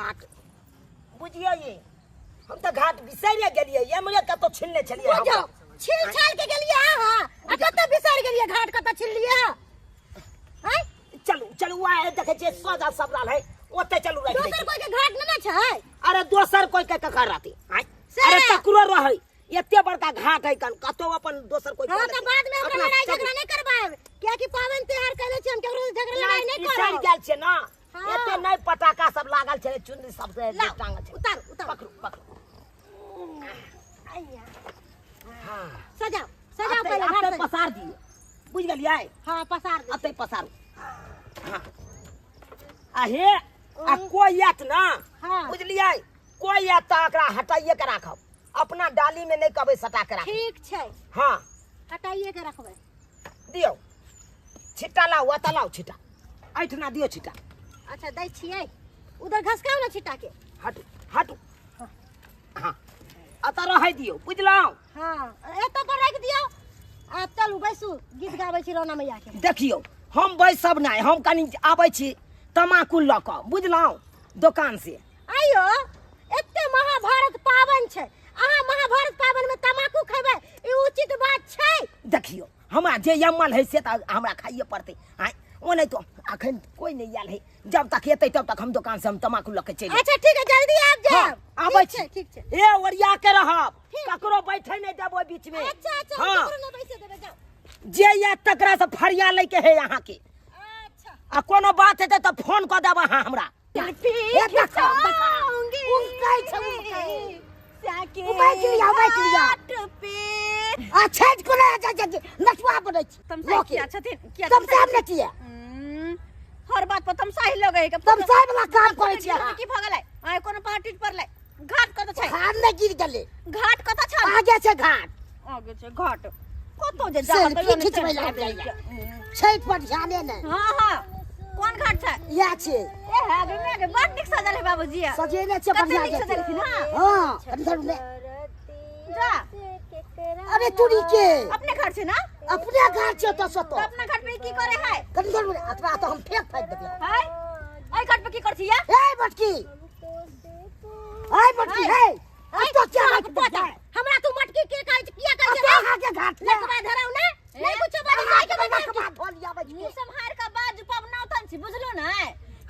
घाट बुझियो ये हम तऽ घाट बिसरि गेलियै ये मुझे कतौ छिलने छलियै हम। बुझो छील छाल के गेलियै अहाँ आ कतऽ बिसरि गेलियै घाट कतऽ छिललियै आँय चलू चलू आए देखै छियै सजा सब रहल है ओतै चलू राखि दै दोसर छी। कोई के घाट नहि ने छै अरे दोसर कोई के ककर रहतै आँय से। अरे तकरो रहै एते बड़का घाट है कन कतौ अपन दोसर कोई हाँ तो बाद में हमरा लड़ाई झगड़ा नहीं करवाएब कियाकि पावन त्योहार कैले छी हम केकरो से झगड़ा लड़ाई नहीं बिसरि करब गेल छै ना हाँ। एते नहि पटाखा सब लागल छै चुन्नी सब से लाओ, टांगल छै उतारू उतारू पकड़ू पकड़ू आइया हाँ सजाओ सजाओ अतै पहले घाट अतै सजाओ। पसार दियौ बुझि गेलियै हाँ पसार दे अतै पसारू हाँ आ हे आ कोई आयत ना हाँ। बुझलियै कोई आयत तऽ एकरा हटाइए के राखब अपना डाली में नहीं कहबै सटा के राखब ठीक छै हाँ हटाइए के रखबै दियौ छिट्टा लाउ अतऽ लाउ छिट्टा एहिठिना दियौ छिट्टा अच्छा दै छियै उधर घसकाउ ने छिट्टा के हटू हटू हाँ अतऽ रहै दियौ बुझलहुँ हाँ एतऽ पर राखि दियौ आ चलू बैसू गीत गाबै छी रौना मैया के देखियौ हम बैसब नहि हम कनि आबै छी तमाकुल लऽ कऽ बुझलहुँ दोकान से आइयो एते महाभारत पावन छै अहाँ महाभारत पावन में तमाकू खेबै ई उचित बात छै देखियौ हमरा जे यमल है से तऽ हमरा खाइए पड़तै आँय ओ नहि तो अखन कोई नहि आयल है जब तक एतै तब तक हम दोकान से हम तमाकू लऽ के चलि अच्छा ठीक है जल्दी आबि हाँ, जायब आबै ठीक छै छी। ठीक छै ए ओरिया के रहब ककरो बैठे नहि देब ओहि बीच में अच्छा अच्छा हम हाँ ककरो नहि बैसे देबै जाउ जे आयत तकरा से फरिया लै के है अहाँके अच्छा आ कोनो बात हेतै तऽ फोन कऽ देब अहाँ हमरा सेल्फी ए, देखो, देखो। खिंचाऊंगी उमकै छै, उमकै। साके उबैक लिया, उबैक लिया। घाट पे आ छठि कोना जा जा नचुआ बनै छी तमसाइ किया छथिन किया तमसाइ ने किया हर बात पर तमसाइ लगै के तमसाइ वाला काम करै छी अहाँ की भऽ गेलै आइ कोनो पार्टी पर लै घाट कतऽ छै घाट नहि गिर गेलै घाट कतऽ छै आगे छै घाट आगे छै घाट कतौ जे जा सेल्फी खिचबै लए आबि जाइए छठि पर ध्याने नहि हाँ हाँ कोन घाट छै इएह छै ए है गे मैं गे बड़ नीक सजल है बाबूजी सजेने छै कते बढ़िया नीक सजेलखिन हँ हाँ कनि धरू ने जा अरे तुरी के अपने घर छै ना अपने घाट छै ओतऽ से तो तऽ अपना घाट पे की करे है कनि धरू ने अतबा तऽ हम फेंक फाकि देबै है एहि घाट पे की कर छी या ए बटकी ए बटकी हे अब तो क्या तोरा पता हमरा तू मटकी के कहै छै किया कहै छै अहाँ के घाट ले लकवा धराउ ने नहीं कुछो बाजू जाय के बना लकवा धऽ लिया बच मुंह सम्हार के बाजू पबनाउ तन छी बुझलो ने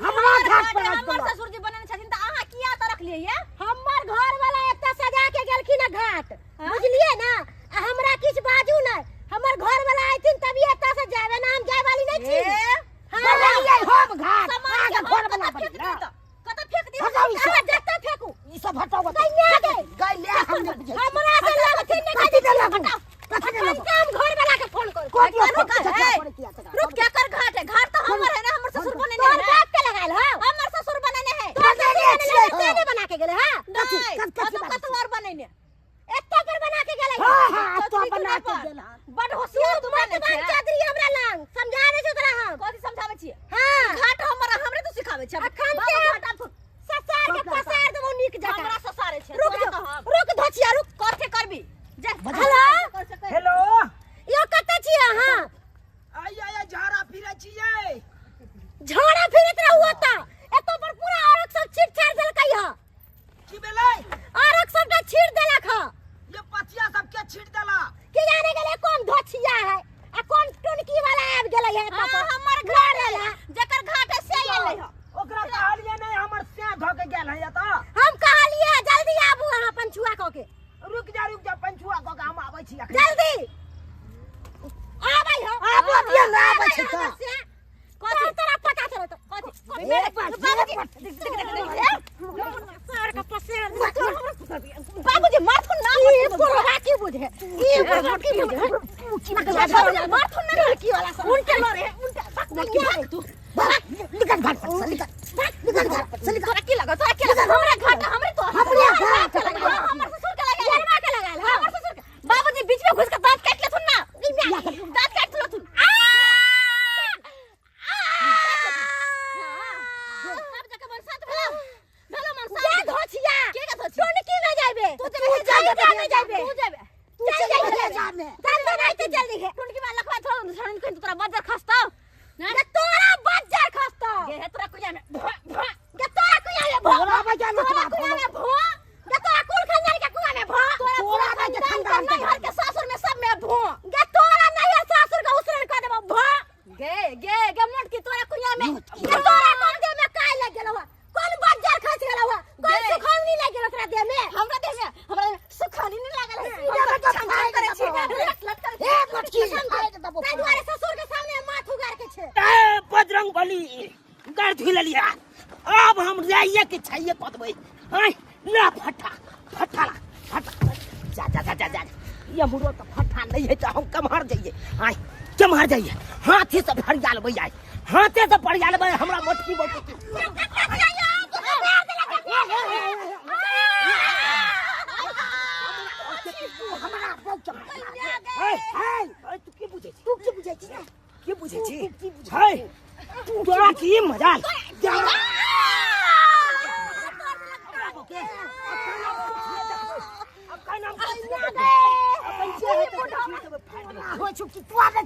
हमरा घाट पर हमर ससुर जी बनल छथिन त अहाँ किया त रखलियै ये हमर घर वाला एतऽ सजा के गेलखिन हँ घाट बुझलियै ना आ हमरा किछु बाजू नहि हमर घर वाला अयथिन तभी एतऽ से जायब ना हम जाय वाली नहि छी ए हाँ बनलियै हम घाट सामान अहाँ के के घर हम बना कतऽ फेंक बना दियौ तऽ? कतऽ फेंक दियौ हटाउ ई सब अहाँ जतऽ फेकू ई सब हटाउ गै माय गै। गै माय हम नहि बुझै छी। हमरा से लगथिन नहि कथी ने लगू कथी ने लगू हम घर वाला के फोन करू कथी करू फोन का झगड़ा है? करै किया तकरा? रुक क्या कर घाट है घाट तो हमर है ना हमर ससुर बनेने तोहर है बाप के लगायल हौ हमर ससुर बनेने है तोहर बनेने ससुर छियै बनेने हम। से बना के गेलै हँ कथी नहीं कथी कतौ बाजै कतौ और बनेने एत्तो पर बना के गेलै हाँ हाँ तो चौधरी बना चूल्हा के पर। गेल हन बड होशियार तू मत बने बन छै चौधरी हमरा लंग समझा दे छौ तोरा हम कथी समझाबै छियै हाँ घाट हमर हमरे तू सिखाबै छै अखन बाबू के घाट आब ससार के पसार देबो नीक जकाँ हमरा ससारे छै रुक तोरा जो तऽ हम रुक धोचिया रुक कथी करबी जा हेलो हेलो यो कतऽ छियै अहाँ आइ आइ झाड़ा फिरै छियै झाड़ा फिरैत रहू ओतऽ एतऽ पर पूरा औरत सब छीट छाड़ देलकै हँ की भेलै औरत सबटा छीट देलक हँ ये पथिया सबके छीट देला की जाने गेलै कोन धोचिया है आ कोन टुनकी वाला आबि गेलै है एतऽ हाँ, पर हमर घाट है जकर घाट है से एलै हँ ओकरा कहलियै नहि हमर सैं धऽ के गेल है एतऽ हम कहलियै जल्दी आबू अहाँ पंछुआ कऽ के रुक जा पंचुआ कऽ के हम आबै छी अखन जल्दी आबै हो आबऽ दिअ ने, आबै छी तऽ। कथी तोरा पता चलत कथी ए, बस, ए, बस। सर का पसेर बाबूजी मारथुन ना ई बुढ़वा की बुझे ई बुढ़वा की बुझे बाबूजी मारथुन ना लड़की वाला सब उनके लड़े उनके निकल तू भाग, निकल घाट पर से निकल निकल घाट पर से निकल तोरा की लगल तोरा की लगल हमरा घाट हमरे तो हमरे घाट हाँ, हमर ससुर के लगायल लड़वा के लगायल हां हमर ससुर के बाबूजी बीच में घुस के दांत काट लेथुन ना दांत काट लेथुन सब जगह मन शांत भेलो भेलो मन गे शांत धोछिया के के धोछिया? टोनकी में जाइबे तू तू जेबे जल्दी में जाइबे तू जेबे तू चल चल जाइबे जामे चल तो नहीं तो जल्दी है टुनकी में लखवा थोड़ा छड़न के तोरा बजर खसतौ ना गे तोरा बज्जर खसतो गे हे तोरा कुइया में भा भा गे तोरा कुइया में तोरा पैर धुइ लेलियै। आब हम जाइए के छाइए कऽ देबै। आँय ला फट्टा फट्टा ला फट्टा, जा जा जा जा जा, ये हमरो तऽ फट्टा नहीं है तऽ हम कम्हर जाइए? आँय केम्हर जाइए? हाथी से फरिया लेबै आइ, हाथे से फरिया लेबै हमरा मोटकी मोटकी। तू की बुझै छी? तू की बुझै छी? की बुझै छी? है तोरा की मजाल?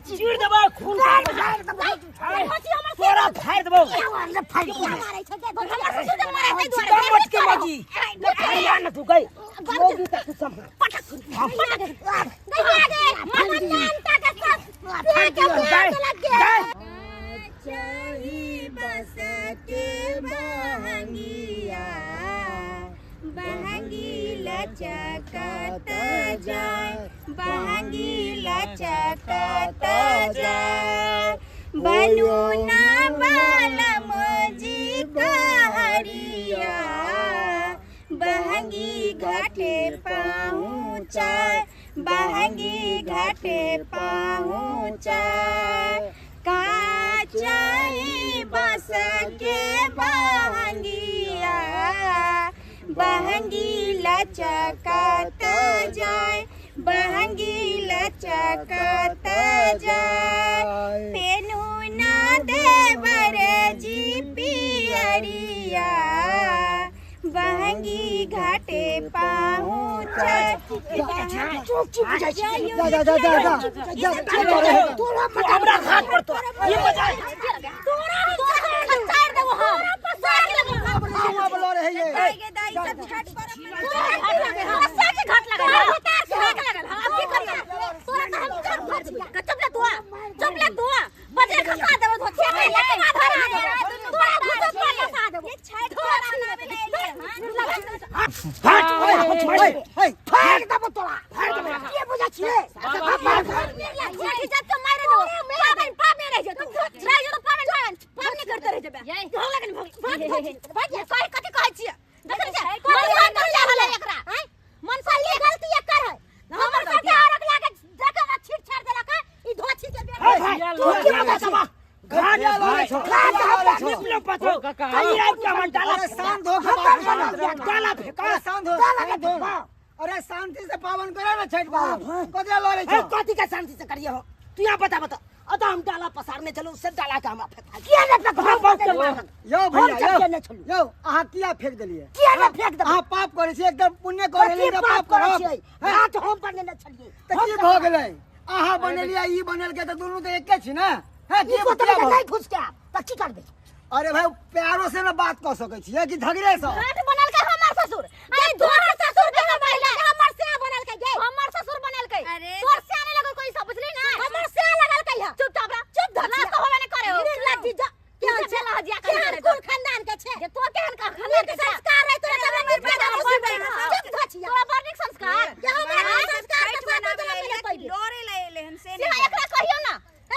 चीर देबै खून, तोरा फाड़ि देबौ। मोटके मौगी फरिया न तू गई मौगी तक तू सम्हार। बहंगी लचकत जाय, बहंगी लचकत जाय, बनू ना बालम जी कहरिया, बहंगी घाटे पहुँचाय, बहंगी घाटे पहुँचाय, काचाई बस के बहंगिया, बहंगी लचकत जाय, बहंगी लचकत जाय, पेनु ना देवर जी पियरिया, बहंगी घाटे पहुँचाय। जा जा जा जा जा जा, हमरा घाट पर तो ये मजा फाड़ देबो तोरा, फाड़ देबो। की बुझै छियै? अरे शांति से पावन करो ना छठ पावन, कथी लड़े छो? कथी के शांति से करिए हो? तू यहाँ बता बता। अतः हम डाला पसारने चलू से डाला के हमरा फेंका किया ने फेंक? हम बहुत के मारन। यौ भैया, हम यौ ने छलू। यौ अहाँ किया फेंक देलियै? किया ने फेंक देबै? अहाँ पाप करै छी, एकदम पुण्य करै कथी छी, पाप करै करब। छियै? हाथ हम बनेने छलियै। तऽ की भऽ गेलै? अहाँ बनेलियै, ई बनेलकै, तऽ दुनू तऽ एके छी ने? हैं, ई की सोचबै किया तऽ भऽ नहि घुसके आब तऽ की करबै? अरे भाई, प्यारो से ना बात कऽ सकै छियै कि झगड़े से? घाट बनलकै हमर ससुर, अरे तोहर ससुर के बनलकै, हमर से बनलकै गे, हमर ससुर बनलकै। अरे तोर से आने लगल कोई सब, बुझली ना? हमर से लगलकै है। चुपचाप रह, चुप धर, नाश्ता होबे ने करे हो। निर्लज्ज जा केहन छै लहजिया केहन कुल खानदान के छै जे तो केहन का खानदान के छै? संस्कार रहे तोरा तोरा तब बड़ बड़ खुशी भेल। चुप धचिया, तोरा बड़ नीक संस्कार। जे हमरा नीक संस्कार के साथ तोरा मिले पैबे। लड़े ला एले हन से से एकरा कहियो ना।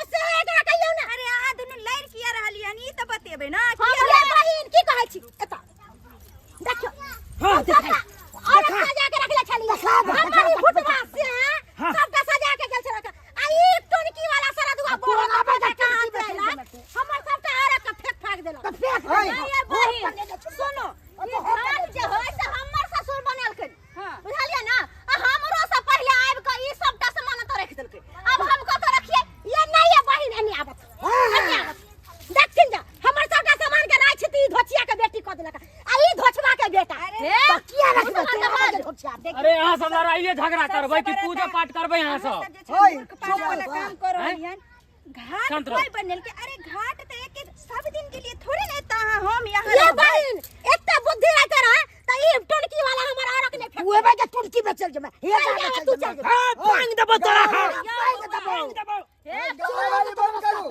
से एकरा कहियो ना। अरे अहाँ दुनू लड़ किया रहली हन, ई तऽ बतेबै ना। हम ये बहिन की कहै छी, एतऽ देखियो। हां देखा और सजा के रखले छली हमर ई फुटवा से, सबटा सजा के गेल छल। आ ई टोनकी वाला सारा दुआ तोरा बोरा आबै के तऽ हाथ टोनकी देला, हमर सबटा औरत के फेंक फाक देलक। तऽ फेंक है। ये बहिन सुनो, ई घाट जे होय से हमर ससुर बनेलकै, बुझलियै ना? आ हमरो से पहिले आबि के ई सबटा सामान एतऽ राखि देलकै। आब हम कतऽ रखियै? ये नहीं है बहिन, एने आबत, एने आबत, देखथिन जा हमर सबटा सामान के राखि ई धोचिया के बेटी कऽ देलक, आ ई धोचवा के बेटा हे तऽ किया रखबै? मुसलमान तोरा के आबै धोचिया देख। अरे अहाँ सब लड़ाइए झगड़ा करबै कि पूजा पाठ करबै अहाँ सब? ओइ, मूर्ख पागल वाला काम कर रहली हन। घाट शांत रहो। कोई बनेलकै? अरे घाट तऽ एक एक सब दिन के लिए थोड़े ने एतऽ अहाँ हम यहाँ ये रहबै। बहिन एकटा बुद्धि रहते रहे तऽ ई टोनकी वाला हमर औरक नहि फेंक। उहे के टुनकी में चल जेबै, हे चल जेबै, तू चल जेबै। हां पांग देबो तोरा, हां पांग देबो। पांग देबो। लड़ाई बंद करू,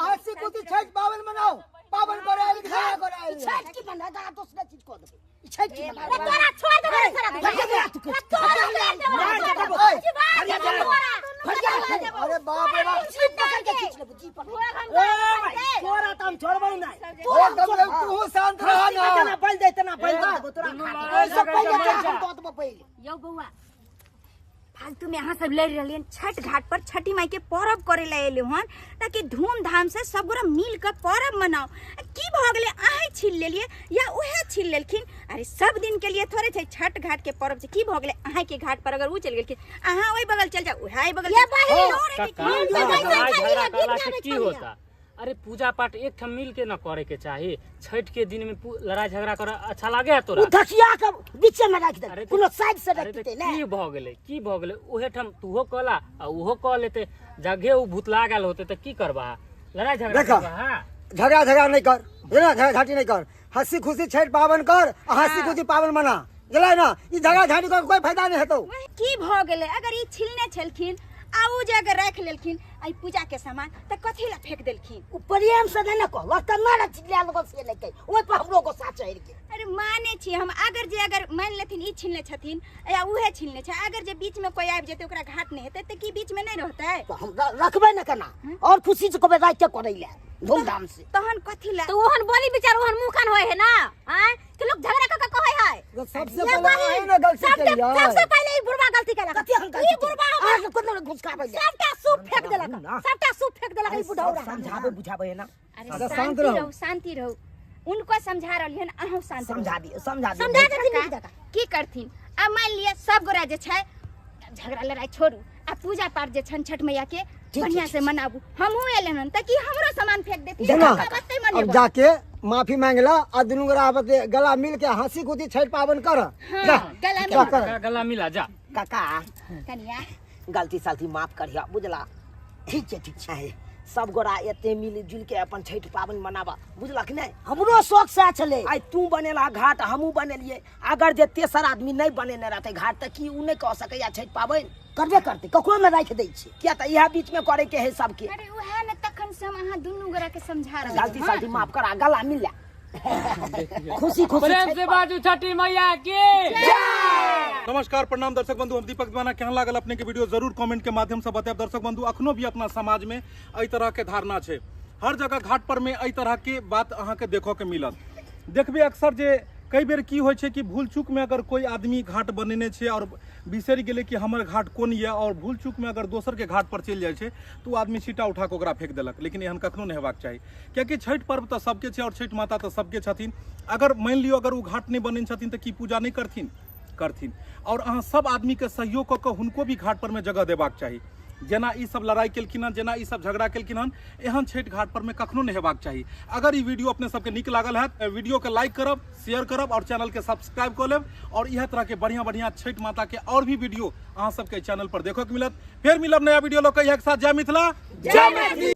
हंसी खुशी छठ पावन मनाओ। पावन करे आयल, झगड़ा करे आयल। छठ की बना दा, दोसरा चीज कऽ देबै। ई छठि की मनाबै? अरे तोरा छोड़ देबो रे सारा भैया, तू अरे तोरा छोड़ देबो रे सारा। भैया, भैया, भैया, अरे बाप रे बाप जीप पकड़ के खींच लेबो, जीप पकड़ के। ए भाई, तोरा त हम छोड़बै नहीं। ओ कम से कम तू शांत रह ना। इतना बल दे, इतना बल दे तोरा दुनू खा लड़ाई ओइ सब झगड़ा पहिले मर तोरा जा। हम दऽ देबो पहिले। यौ बौआ, फालतू में अहाँ सब लड़ रहलियन। छठ घाट पर छठी माई के पर्व करे ला एलु हन ताकि धूमधाम से सब गोरा मिल के पर्व मनाओ। आ की भऽ गेलै, अहें छीन लेलियै या उहे छीन लेलखिन? अरे सब दिन के लिए थोड़े छै, छठ घाट के पर्व छै। की भऽ गेलै अहें के घाट पर अगर उ चलि गेलखिन, अहाँ ओहि बगल चलि जाउ, उहे एहि बगल ये चलि बहिन, जाउ। लड़े के काका, की? लड़ाई झगड़ा गीत करला से गाबै की छलियै। होता? अरे पूजा पाठ एक ठाम मिल के न करे के चाही। छठ के दिन में लड़ाई झगड़ा कर अच्छा लागे है तोरा? उ धकिया के बीचे में राखि अरे दे, तो- कोनो साइड से अरे रखते तो ने। की भऽ गेलै, की भऽ गेलै? उहे ठाम तूहो कहला आ उहो कह लेते, जगे उ भूतला गेल होते तऽ की करबा? लड़ाई झगड़ा देखा। करबा? हाँ? झगड़ा झगड़ा नहीं कर, बुझला? झगड़ा झाटी नहीं कर, हंसी खुशी छठ पावन कर आ हंसी खुशी पावन मना, बुझलै ना? ई झगड़ा झाटी कर कोई फायदा नहीं हेतौ। की भऽ गेलै अगर ई छिलने छलखिन आ उ जे अगर राखि लेलखिन आ ई पूजा के सामान, तऽ कथी ला फेंक देलखिन? उ प्रेम से नहि ने कहलक तऽ नहि चिल्ला लगल से नहि कहि, ओहि पर हमरो गुस्सा चढ़ि गेल। अरे माने छी हम, अगर जे अगर मानि लेथिन ई छिलने छथिन या उहे छिलने छै, अगर जे बीच में कोई आबि जेतै ओकरा घाट नहि हेतै तऽ की बीच में नहि रहतै? तऽ हम रखबै ने केना, और खुशी से कहबै राति के करै लए धूमधाम से। तहन कथी ला तो ओहन बोली विचार ओहन मुँह कान होय है ना? आँय कि लोग झगड़ा कऽ के कहै है। तो सबसे ये पहले बहिन, अहीं ने गलती सबके केलियै। सबसे पहिले ई बुढ़वा गलती केलक। कथी हम गलती ई बुढ़वा केलियै? अहाँके कोनो घुसकाबै लए। सबटा सूप फेंक देलक, ना। सबटा सूप फेंक देलक ई बुढ़ौरा। समझाबै बुझाबै है ना। अरे अच्छा, शांत शांति रहू। रहू, शांति रहू। उनको समझा रहलियन, अहूँ शांत रहू। समझा दियौ, समझा दियौ। समझा देथिन काका, नीक जकाँ। की करथिन? आ मान लिअ सब गोरा जे छै झगड़ा लड़ाई छोड़ू आ पूजा पाठ जे छनि छठ मैया के ठीक, बढ़िया ठीक, से मनाबू। हमहूँ एलन हन तऽ की हमरो सामान फेंक देथिन? देखा, हमरा बत्ते अब मनेबो। जाके माफी मांगला आ दुनू गोरा आपस में गला मिल के हंसी खुशी छठ पावन कर। जा, गला जा मिल। कर। काका, गला मिला जा। काका, कनिया, गलती सलती माफ करिह, बुझला? ठीक छै, ठीक छै। सब गोरा एते मिल जुल के अपन छठि पाबनि मनाबा, बुझलक नहि? हमरो शौक सएह छलै। आइ तू बनेला घाट, हमहूँ बनेलियै। अगर जे तेसर आदमी नहि बनेने रहतै घाट तऽ की उ नहि कऽ सकैया छठि पाबनि? करबे करतै, ककरो ने राखि दै छै। किया तऽ इएह बीचमे करे के है सबके। अरे उएह ने तखन से हम अहाँ दुनू गोरा के समझा रहल। गलती सलती माफ करा, गला मिल जा, खुशी खुशी प्रेम छठि से बाजू छठी मैया की। नमस्कार, प्रणाम दर्शक बंधु, हम दीपक दीवाना। केहन लागल अपने के वीडियो जरूर कमेंट के माध्यम से बतायब। दर्शक बंधु, अखनो भी अपना समाज में एहि तरह के धारणा छै, हर जगह घाट पर में एहि तरह के बात अहाँ के देखऽ के मिलत। देखबे अक्सर जे कई बेर की होइ छै कि भूल चूक में अगर कोई आदमी घाट बनेने छै और बिसरि गेलै कि हमर घाट कोन यऽ, और भूल चूक में अगर दोसर के घाट पर चलि जाइ छै तऽ ओ आदमी छिट्टा उठा कऽ ओकरा फेंक देलक। लेकिन एहन कखनो नहि हेबाक चाही, कियाकि छठि पर्व तऽ सबके छै और छठि माता तऽ सबके छथिन। अगर मानि लियौ अगर ओ घाट नहि बनेने छथिन तऽ की पूजा नहि करथिन? करथिन। और अहाँ सब आदमीके सहयोग कऽ कऽ हुनको भी घाट पर में जगह देबाक चाही। जेना ई सब लड़ाई केलखिन हन, जेना ई सब झगड़ा केलखिन हन, एहन छठि घाट पर में कखनो नहि हेबाक चाही। अगर ई वीडियो अपने सबके नीक लागल हैत, वीडियो के लाइक करब, शेयर करब और चैनल के सब्सक्राइब कऽ लेब। और इएह तरह के बढ़िया बढ़िया छठि माता के और भी वीडियो अहाँ सबके चैनल पर देखऽ के मिलत। फेर मिलब नया वीडियो लऽ कऽ, इएह के साथ जय मिथिला, जय मैथिली।